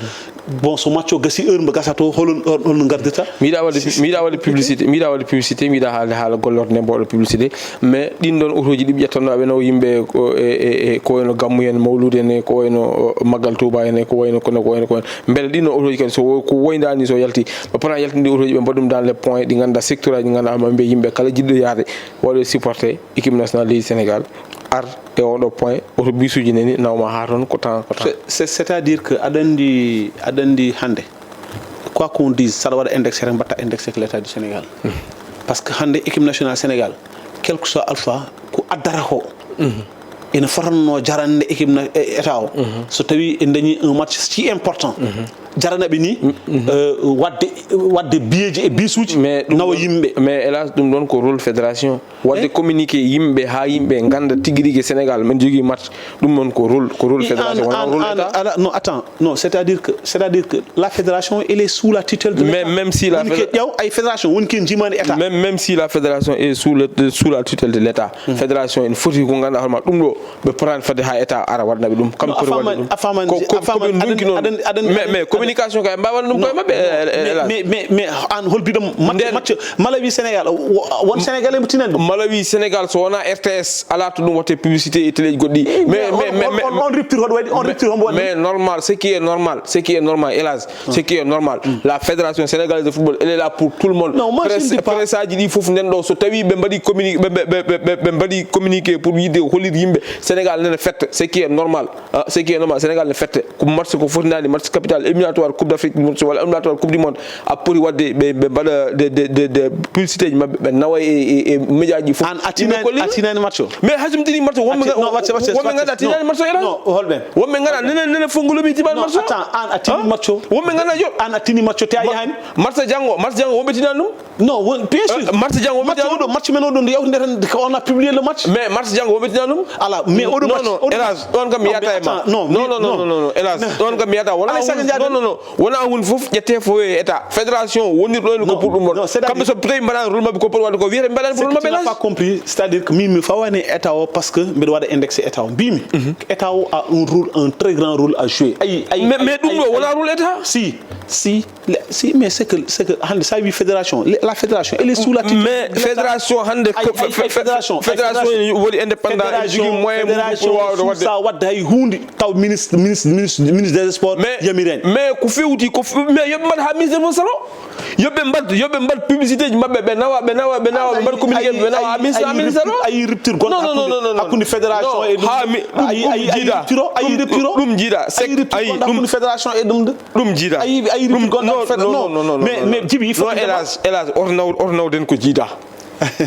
Bon, so match o gasi, heure mo gasata o, holon holno gardirta? Mi yiɗa waɗde mi yiɗa waɗde publicité, mi yiɗa waɗde publicité, mi yiɗa haalde haala gollorde nde mbaɗa publicité. Mais ɗin ɗon otoji ɗi ɓe ƴettanno aɓe no yimɓe ko e e e ko wayno gammu en, mawlude en e ko wayno, o, maggal Touba en e ko wayno kono ko wayno ko wayno. Mbele ɗin ɗon otoji kadi so wo- ko woynda ni so yalti, ɓe pota yaltinde otoji ɓe mbaɗa ɗum dans les points ɗi ngannduɗaa, secteur aji ɗi ngannduɗaa ma mbiya yimɓe kala jiɗɗo yaade waɗo supporter équipe nationale leydi Sénégal, ar e oɗo point, oto bisuji nani nawma ha toon ko temps ko temps. C'est- c'est- c'est-à-dire que aɗa andi aɗa andi hannde, quoi qu'on dise, saɗa waɗa indexé tan mbatta indexé ko l'état du Sénégal. Parce que hannde équipe nationale Sénégal, quel que soit alpha ko addata ko, ene fotanno jarande équipe na- e- état o. So tawi en dañi un match si important, jaranaɓe ni, euh, wadde, wadde biyeeji e bisuuji, nawa yimɓe. Mais hélas, ɗum ɗon ko rôle fédération. Wadde communiqué yimɓe, haa yimɓe ngannda tigi rigi Sénégal men jogii match. Ɗum ɗon ko rôle, ko rôle fédération, wonaa rôle état. Non, attends, non, c'est-à-dire que, c'est-à-dire que la fédération, elle est sous la tutelle de l'état. Même si la fédération, ay fédération woni ken jimaani état. Même, même si la fédération est sous le, sous la tutelle de l'état, fédération ene foti ko ngannduɗaa hoore ma ɗum ɗo, ɓe potaani fadde haa état ara waɗanaɓe ɗum. Kamɓe poti waɗde ɗum. Ko, ko, ko ɓe ndonki noon. Mais, mais communication kay, ɓe mbaawa ɗum koye maɓɓe, hélas. Mais, mais, mais an hol biɗo match, match Malawi Sénégal, won Sénégalais mo tinani ɗum? Malawi Sénégal, so wonaa R T S, alaa to ɗum waɗte publicité e télé goɗɗi. Mais, mais, mais, mais, on rupture hoɗo waɗi, on rupture homo waɗi. Mais normal, ce qui est normal, ce qui est normal, hélas, ce qui est normal. La Fédération Sénégalaise de Football, elle est là pour tout le monde. Non, moi, je ne dis pas. Presse aji ɗi fof nden ɗo, so tawi ɓe mbaɗi communi-, ɓe, ɓe, ɓe, ɓe, ɓe mbaɗi communiqué pour yiɗde hollirde yimɓe Sénégal nene fetta, ce qui est normal. Ah, ce qui est normal, Sénégal ne fetta. Ko match ko fotinaani, match capital, éliminatoire Coupe d'Afrique du Monde, walla éliminatoire Coupe du Monde. A poti waɗde ɓe, ɓe mbaɗa de, de, de, de publicité ji maɓɓe, ɓe nawa e, e, e média ji fof. An a tinaani, a tinaani match o? Mais hay so mi tinii match o, wonɓe nga-, wonɓe nganndaa tinaani match o, hélas. Non, holɓe? Wonɓe nganndaa nene, nene fof ngolomi timaani match o. Attends, an a tinii match o? Wonɓe nganndaa yo. An a tinii match o, te a yahaani? Match janngo, match janngo, wonɓe tinaani ɗum? Non, won, bien sûr. Euh, match janngo, match oɗo, match men oɗo, nde yawtinde tan, on a publié le match. Mais match janngo, wonɓe tinaani ɗum? Ala, mais oɗo match, non, non, hélas, ɗon kam mi yata e ma. Non, non, non, non, hélas, ɗon kam mi yata. Wona, non, non, non. Wona hunde fof ƴette fof e état. Fédération wonirɗo en ko pour ɗum ɗon. Kamɓe so tawi mbaɗaani rôle maɓɓe ko pour waɗde ko wiyete mbaɗaani pour rôle maɓɓe. Pas compris, c'est-à-dire que min mi fawaani état o parce que mbeɗa waɗa indexé état o. Mbimi, état o a un rôle, un très grand rôle à jouer. Ayi, ayi, mais, mais ɗum ɗo wona rôle état. Si, si, si, mais c'est que, c'est que hannde sa wi fédération, la fédération, elle est sous la tutelle de l'État. Mais fédération hannde, fédération woni indépendant, ene jogii moyen mum pour wawde waɗde. Sa wadde hay hunde, taw ministre, ministre, ministre, ministre des sports yamiraani. Mais ko fewti ko, mais yoɓe mbaɗ haa ministre mum salo. Yoɓe mbaɗ, yoɓe mbaɗ publicité ji maɓɓe, ɓe nawa, ɓe nawa, ɓe nawa, ɓe mbaɗ communiqué, ɓe nawa haa ministre, haa ministre salo. Ayi rupture gonɗo hakkunde, hakkunde fédération e ɗum. Ayi, ayi rupture, ayi rupture. Ɗum jiiɗa. Ayi rupture gonɗo hakkunde fédération e ɗum. Ɗum jiiɗa. Ayi, ayi rupture gonɗo fédération. Non, non, non, mais, mais Djiby, il faut, hélas, hélas, oto naw, oto nawden ko jiiɗa.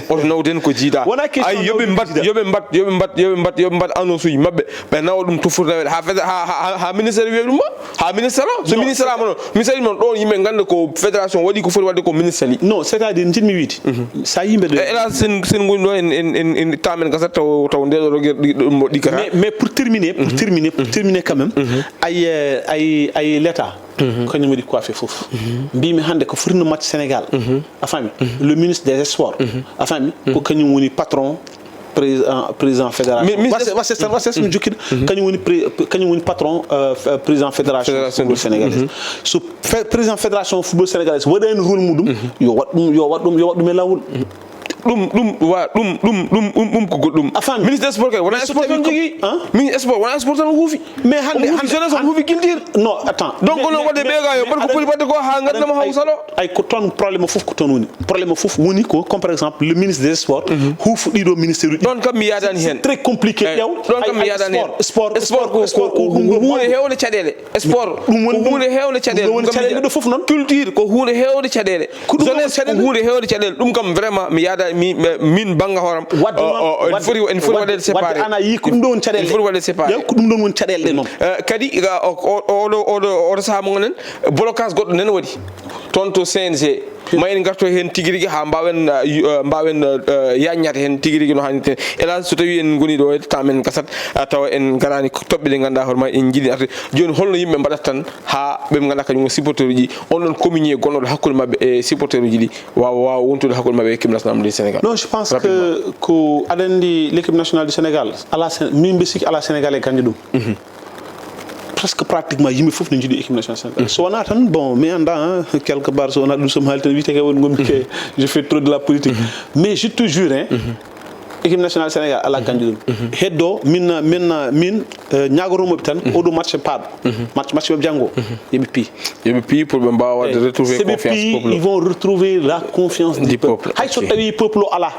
Oto nawden ko jiiɗa. Wona question. Ay, yoɓe mbaɗ, yoɓe mbaɗ, yoɓe mbaɗ, yoɓe mbaɗ, yoɓe mbaɗ annonce uji maɓɓe. Ɓe nawa ɗum to foti nawede. Ha feda-, ha, ha, ha, ha ministère wiya ɗum ma? Ha ministère o? So ministère ama noon, ministère ɗum noon, ɗon yimɓe ngannda ko fédération waɗi ko foti waɗde ko ministère li. Non, c'est-à-dire, njiɗmi wiide, sa yimɓe ɗo. E, hélas, sen, sen ngoni ɗo en, en, en, en tamen gasat taw, taw nde ɗo rogere ɗi, ɗum mo ɗiggata. Mais, mais pour terminer, pour terminer, pour terminer quand même, ay, euh, ay, ay l'État. Kañum waɗi ko affaire fof. Mbimi hannde ko fotino match Sénégal. A faami? Le ministre des sports. A faami? Ko kañum woni patron président, président fédération. Mi, mi, wase, wase, wase, mi jokkiɗo. Kañum woni pré-, kañum woni patron, euh, f-, président fédération football sénégalaise. So fé-, président fédération football sénégalaise waɗani rôle muɗum, yo waɗ ɗum, yo waɗ ɗum, yo waɗ ɗum e laawol. Ɗum, ɗum, wa-, ɗum, ɗum, ɗum, ɗum, ɗum ko goɗɗum. A faami? Ministre des sports kay, wona sport tan jogii. Hein? Min sport, wona sport tan huufi. Mais hannde, hannde, jeunesse on huufi culture. Non, attends. Donc, onon waɗde ɓe ga yo mbaɗ ko poti waɗde ko haa ngannda mo haw salo. Ay, ko toon problème o fof ko toon woni. Problème o fof woni ko, comme par exemple, le ministre des sports, huufu ɗiɗo ministère uji. Ɗon kam mi yaadani heen. C'est très compliqué. Ƴeew. Ɗon kam mi yaadani heen. Sport, sport, sport ko, sport ko ɗum ɗo huunde heewde caɗeele. Sport ko huunde heewde caɗeele. Ɗum ɗo woni caɗeele ɗo fof noon. Culture ko huunde heewde caɗeele. Ko ɗum ɗo woni caɗeele. Jeunesse ko huunde heewde caɗeele. Ɗum kam vraiment mi yaada, mi, mi, min bannga hooram. Wadde noon, wadde, wadde, wadde an a yii ko ɗum ɗo woni caɗeele ɗe. Ene foti waɗde séparé. Ƴeew, ko ɗum ɗon woni caɗeele ɗe noon. Eh, kadi, eh, o, o, oɗo, oɗo, oɗo sahaa mo ngonɗen, blocage goɗɗo nene waɗi. Toon to C N G. Ma en ngarto heen tigi rigi haa mbaawen, eh, yu-, eh, mbaawen, eh, yaññaade heen tigi rigi no haanirta. Hélas, so tawii en ngonii ɗo e temps men gasat, eh, tawa en ngaraani ko toɓɓe ɗe ngannduɗaa hoore ma en njiɗi arde. Jooni holno yimɓe mbaɗata tan haa ɓe ngannduɗaa kañum woni supporter uji, on ɗon communiqué gonɗo hakkunde maɓɓe e supporter uji ɗi waawa, waawa wontude hakkunde maɓɓe e équipe nationale du Sénégal? Non, je pense que ko aɗa anndi l'équipe nationale du Sénégal, alaa Sén-, min mbi sikki alaa Sénégalais gañɗo ɗum. Presque pratiquement yimɓe fof ne njiɗi équipe nationale Sénégal. So wonaa tan, bon, mi anndaa, hein, quelque part, so wonaa ɗum so mi haali tan wiyete kay woni ngonmi ke, je fais trop de la politique. Mais je te jure, hein, équipe nationale Sénégal alaa gañɗo ɗum. Heddo, min, min, min, eh, ñaagoroomo ɓe tan, oɗo match paaɗo. Match, match maɓɓe janngo, yo ɓe piy. Yo ɓe piy pour ɓe mbaawa waɗde retrouver confiance peuple. Si ɓe piy, ils vont retrouver la confiance du peuple. Hay so tawii peuple o alaa,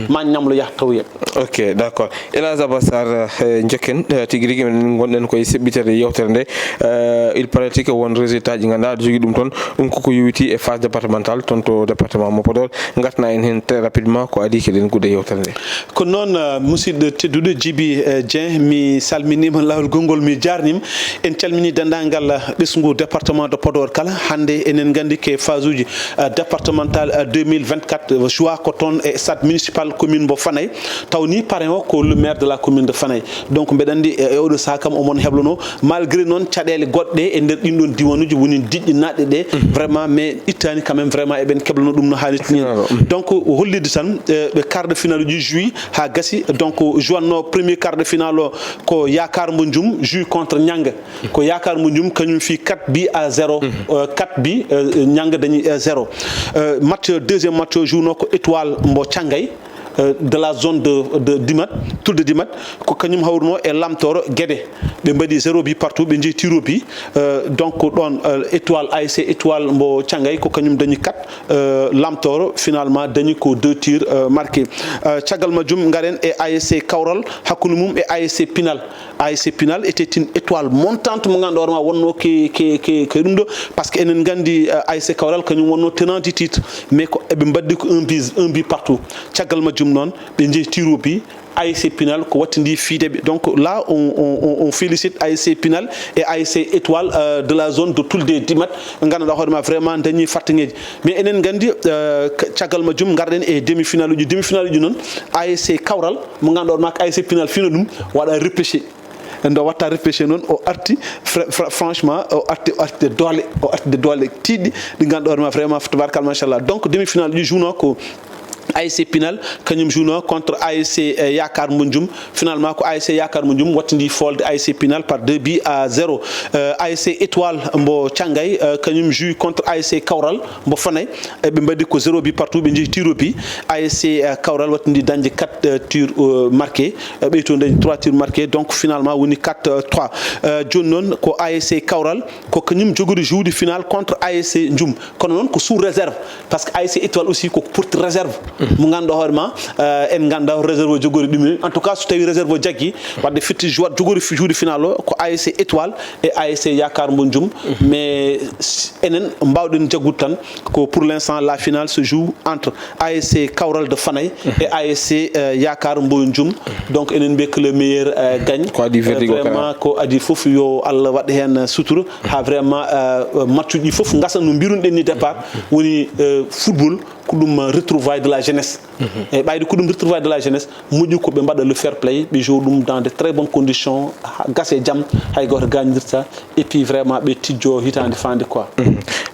ma ñamlo yah tawoya ɓe. Ok, d'accord. Elhadj Abass Sarr, eh, njokken, eh, tigi rigi, men ngonɗen koye seɓɓitorde yewtere nde. Eh, il paraît que won résultat ji ngannduɗaa aɗa jogii ɗum toon. Ɗum koko yowiti e phase départementale toon to département mo Podor. Ngartana en heen très rapidement ko adii keɗen gudde yewtere nde. Ko noon, eh, musidɗo tedduɗo Djiby, eh, Dieng, mi salminiima laawol gonngol, mi jaarniima. En calminii denndaangal, eh, ɓesngu département de Podor kala. Hannde enen nganndi ke phase uji, eh, départemental, eh, deux mille vingt-quatre, eh, joie ko toon e stade municipal commune mbo Fanay. Taw ni parrain o ko le maire de la commune de Fanay. Donc mbeɗa anndi, eh, e oɗo sahaa kam omon heblono, malgré noon caɗeele goɗɗe e nder ɗin ɗon diwanuji woni diƴƴe naatɗe ɗe, vraiment, mais ittani quand même, vraiment, eɓen keblano ɗum no haanirta ni. Donc, hollirde tan, eh, ɓe quart de finale uji joui ha gasi. Donc, joanno premier quart de finale o ko Yakar Mbodjum joui contre Nianga. Ko Yakar Mbodjum, kañum fi quatre buts à zéro. Euh, quatre buts, euh, Nianga dañi, euh, zéro. Euh, match, deuxième match o jouno ko Étoile mbo Cangay, euh, de la zone de, de Dimat, Tulde Dimat, ko kañum hawruno e Lamtoro Guédé. Ɓe mbaɗi zéro but partout, ɓe jeeyi tir au but. Euh, donc ɗon, euh, Étoile, A S C Étoile mbo Cangay ko kañum dañi quatre, euh, Lamtoro finalement dañi ko deux tirs, euh, marqués. Euh, caggal majjum ngaren e A S C Kawral, hakkunde mum e A S C Pinal. A S C Pinal était une étoile montante mo ngannduɗaa hoore ma wonno ke, ke, ke, ke ɗum ɗo, parce que enen nganndi, euh, A S C Kawral kañum wonno tenant du titre, mais ko eɓe mbaɗdi ko un but, un but partout. Caggal majjum noon ɓe jeeyi tir au but, A S C Pinal ko wattindi fiide ɓe. Donc là, on, on, on, on félicite A S C Pinal et A S C Étoile, euh, de la zone de Tulde Dimat, ngannduɗaa hoore ma vraiment dañi fartaŋeeji. Mais enen nganndi, euh, k-, caggal majjum ngarɗen e demi-finale uji. Demi-finale uji noon, A S C Kawral mo ngannduɗaa hoore ma ko A S C Pinal fino ɗum, waɗa repêché. Nde o watta repêché noon, o arti, fra-, fra-, franchement, o arti, o arti de doole, o arti de doole tiiɗɗi, ɗi ngannduɗaa hoore ma vraiment, tabarkalla, machallah. Donc, demi-finale uji jouno ko A S C Pinal, kañum jouno contre A S C, eh, Yakar Mbodjum. Finalement, ko A S C Yakar Mbodjum wattindi folde A S C Pinal par deux buts à zéro. Euh, A S C Étoile mbo Cangay, euh, kañum joui contre A S C Kawral mbo Fanay. E ɓe mbaɗi ko zéro but partout, ɓe jeeyi tir au but. A S C, euh, Kawral wattindi dañde quatre, euh, tirs, euh, marqués. Euh, ɓeyto dañi trois tirs marqués. Donc, finalement, woni quatre, euh, trois. Euh, jooni noon, ko A S C Kawral, ko kañum jogori joude final contre A S C Njum. Kono noon ko sous réserve, parce que A S C Étoile aussi ko porte réserve. Mo ngannduɗaa hoore ma, euh, en nganndaa réserve o jogori ɗum. En tout cas, so tawi réserve o jaggi, wadde fitti joueur jogori fi-, joude final o ko A S C Étoile et A S C Yakar Mbodjum. Mais s-, enen mbawɗen jaggude tan ko pour l'instant la finale se joue entre A S C Kawral de Fanay et A S C, euh, Yakar Mbodjum. Donc enen mbiya que le meilleur, euh, gagne. Ko adi verdict o kala. Vraiment ko adi fof yo Allah waɗ heen sutura. Ha vraiment, euh, match uji fof ngasa no mbirunoɗen ni départ. Woni, euh, football ko ɗum, euh, retrouvaille de la jeunesse. E ɓayde ko ɗum retrouvaille de la jeunesse, moƴƴi ko ɓe mbaɗa le fair play, ɓe joue ɗum dans de très bonnes conditions, ha gasa e jam, hay gooto gañirta, et puis vraiment ɓe tijjo hitaande faande quoi.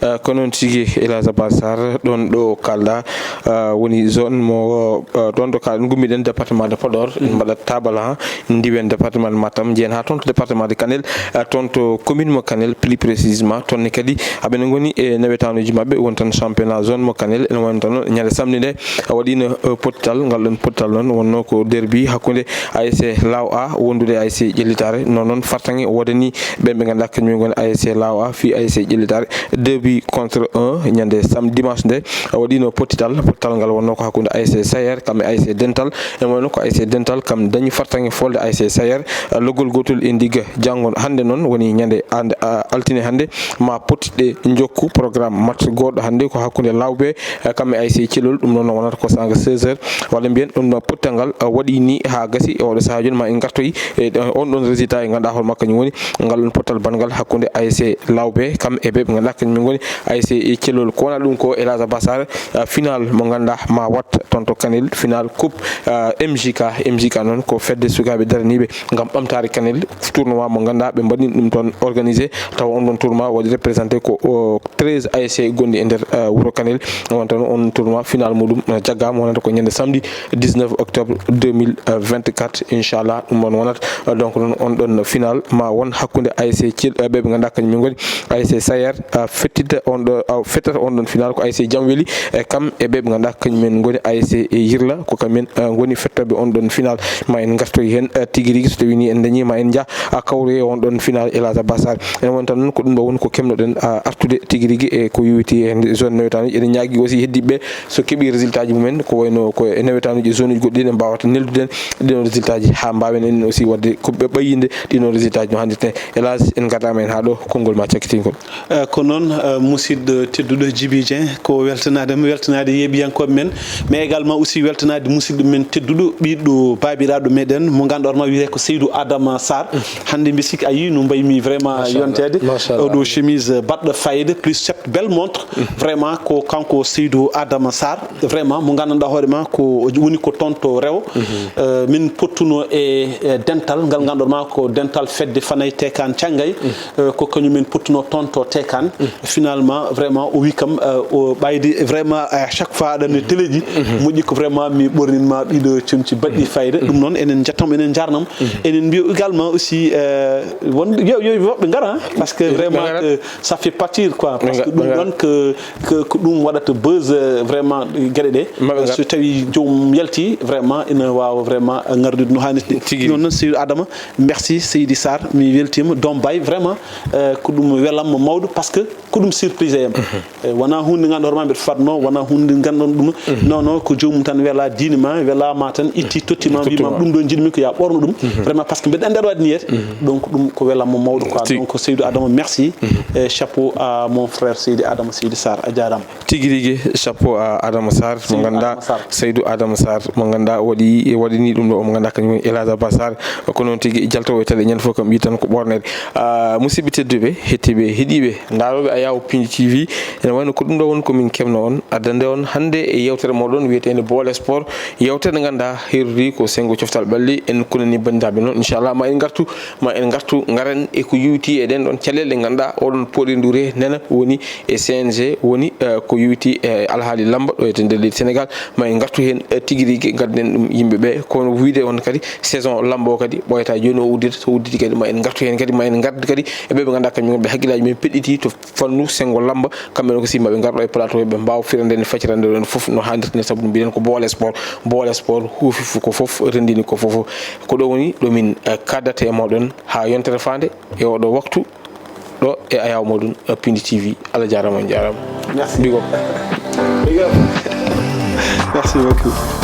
Euh, ko noon tigi, El Hadj Abbas Sarr, ɗon ɗo kalɗa, euh, woni zone mo, euh, ɗon ɗo ka-, ngummiɗen département de Podor, en mbaɗat table ha ndiwen département de Matam, njeyen ha toon to département de Kanel, euh, toon to commune mo Kanel, plus précisément, toon ne kadi aɓene ngoni e nawetanuji maɓɓe, woni tan championnat zone mo Kanel, ene woni tan ñande samedi nde, a waɗino, euh, pottital, ngal ɗon pottital noon wonno ko derby hakkunde A S C Law A wondude A S C Ƴellitaare, noon noon fartaŋŋe woodani ɓen ɓe ngannduɗaa kañum ngoni A S C Law A fii A S C Ƴellitaare, deux buts contre un, ñande sam-, dimanche nde, a waɗino pottital, pottital ngal wonno ko hakkunde A S C Sayer, kam e A S C Dental, e wonno ko A S C Dental kam dañi fartaŋŋe folde A S C Sayer, loggol gootol e ndiga janngo hannde noon woni ñande and-, a, altine hannde, ma pottiɗe njokku programme match goɗɗo hannde ko hakkunde Lawbe, eh, kam e A S C Celol, ɗum noon wonata ko sanga seize heures, walla mbiyen ɗum ɗo pottal ngal, eh, waɗi ni haa gasi e oɗo sahaa jooni ma en ngartoyi e, eh, on ɗon résultat e ngannduɗaa hoore makko kañum woni ngal ɗon pottal banngal hakkunde A S C Lawbe kam e ɓe ɓe ngannduɗaa kañum ngoni A S C Celol. Ko wona ɗum ko El Hadj Abbas Sarr, eh, final mo ngannduɗaa ma wat toon to Kanel, final coupe, eh, M J K. M J K noon ko fedde sukaaɓe daraniiɓe ngam ɓamtaare Kanel, tournoi mo ngannduɗaa ɓe mbaɗi ɗum toon organisé, tawa on ɗon tournoi waɗi représenté ko, o, treize A S C gonɗi e nder, eh, wuro Kanel. Wonta noon on tournoi final muɗum, eh, jaggama wonata ko ñande samedi dix-neuf octobre deux mille vingt-quatre, inchallah, ɗum noon wonata. Eh, donc noon on ɗon final ma won hakkunde A S C Cel-, eh, ɓe ɓe ngannduɗaa kañum en ngoni A S C Sayer, eh, fettita on ɗo, eh, fettata on ɗon final ko A S C Jamweli, eh, kam e ɓe ɓe ngannduɗaa kañum en ngoni A S C Yirla, ko kam en, eh, ngoni fettoɓe on ɗon final. Ma en ngartoy heen, eh, tigi rigi, so tawi ni en dañi ma en njah, a, kawroye on ɗon final, El Hadj Abbas Sarr. Ene woni tan noon ko ɗum ɗo woni ko kemnoɗen, a, artude tigi rigi e ko yowiti e nde zone nawetaani. Eɗen ñaagi aussi heddiɓe so keɓi résultat mumen, ko wayno ko e nawetaanuuji, zone uji goɗɗi, en mbaawata neldude en ɗiɗon résultat ji haa mbaawen enen aussi waɗde ko ɓe ɓayyinde ɗiɗon résultat ji no hannirta. Hélas, en ngardaama en haa ɗo, konngol ma cakkitingol. Eh, ko noon, eh, musidɗo tedduɗo Djiby Dieng, ko weltanaade mo, weltanaade yeeɓiyankooɓe men, mais également aussi weltanaade musidɗo men tedduɗo, ɓiɗɗo baabiraaɗo meɗen, mo ngannduɗaa ma wiyetee ko Seydou Adama Sarr. Hannde mbi sikki a yii no mbaymi vraiment yonteede. Machallah. Oɗo chemise baɗɗo fayida, plus cette belle montre. Vraiment ko kanko Seydou Adama Sarr. Vraiment mo nganndanɗaa hoore ma ko woni ko toon to Rewo. Eh, min pottuno e, e dental ngal ngannduɗaa ma ko dental fedde Fanay Tekan Cangay. Eh, ko kañum min pottuno toon to Tekan. Finalement vraiment o wi kam, eh, o ɓaydi vraiment à chaque fois aɗa ne teleji moƴƴi ko vraiment mi ɓornin ma ɗiɗo comci baɗɗi fayida. Ɗum noon enen njettam, enen njarnam. Enen mbiya également aussi, eh, won yo, yo woɓɓe ngara, hein, parce que vraiment que ça fait pâtir quoi, parce que ɗum ɗon que, que, ko ɗum waɗata buzz, euh, vraiment geɗe ɗe. So tawi joomum yalti vraiment ina waawa vraiment ngardude no haanirta. Tigi. Noon noon Seydou Adama, merci Seydi Sarr, mi weltiima. Doom Baye vraiment, euh, ko ɗum welamma mawɗo, parce que ko ɗum surprise e am. Eh, wona hunde ngannduɗaa hoore ma mbeɗa fatno, wona hunde ngannduɗaa ɗum. Non, non, ko joomum tan wela diine ma, wela ma tan itti totti ma, mbi ma ɗum ɗo jiɗmi ko ya ɓorno ɗum. Vraiment parce que mbeɗa anndi aɗa waɗi niyet. Donc ɗum ko welamma mawɗo quoi. Donc Seydou Adama, merci. Et chapeau à mon frère Seydi Adama Seydi Sarr, a jaaraama. Tigi rigi, chapeau à Adama Sarr mo ngannduɗaa. Seydou Adama Sarr mo ngannduɗaa waɗi waɗini ɗum ɗo, mo ngannduɗaa kañum woni El Hadj Abbas Sarr. Ko noon tigi jaltoowo e télé ñande fof kam mbiyi tan ko ɓorneede. Ah, musidɓe tedduɓe, hettiiɓe, heɗiiɓe, ndaarooɓe Ayaw Pindi T V, ene wayno ko ɗum ɗo woni ko min keɓno on, addande on hannde e yewtere moɗon wiyeteende Boole Sport. Yewtere nde ngannduɗaa heerori ko senngo coftal ɓalli, en kunani banndiraaɓe noon. Inchallah ma en ngartu, ma en ngartu ngaren e ko yowiti e ɗen ɗon caɗeele ɗe ngannduɗaa oɗon pooɗi nduure nena woni e C N G, woni, eh, ko yowiti e alhaali lamba ɗo e nder leydi Sénégal. Ma en ngartu heen, eh, tigi rigi, ngadden ɗum yimɓe ɓe. Kono wiide on kadi saison lamba o kadi ɓooyata jooni o uddita, so udditi kadi ma en ngartu heen kadi, ma en ngardu kadi e ɓe ɓe ngannduɗaa kañum ɓe hakkillaaji men peɗɗiti to fannu senngo lamba, kamɓe noon ko si maɓe ngar ɗo e plateau ɓe mbaawa firande nde, faccirande ɗo fof no haanirta ni, sabu ɗum mbiɗen ko Boole Sport. Boole Sport huufi fof ko fof, renndini ko fof. Ko ɗo woni ɗo min, eh, kaddata e moɗon haa yontere faande e oɗo waktu ɗo e Ayaw moɗon, eh, Pindi T V. Allah jaaraama, on jaaraama. Merci. Big up. Big up. Merci beaucoup.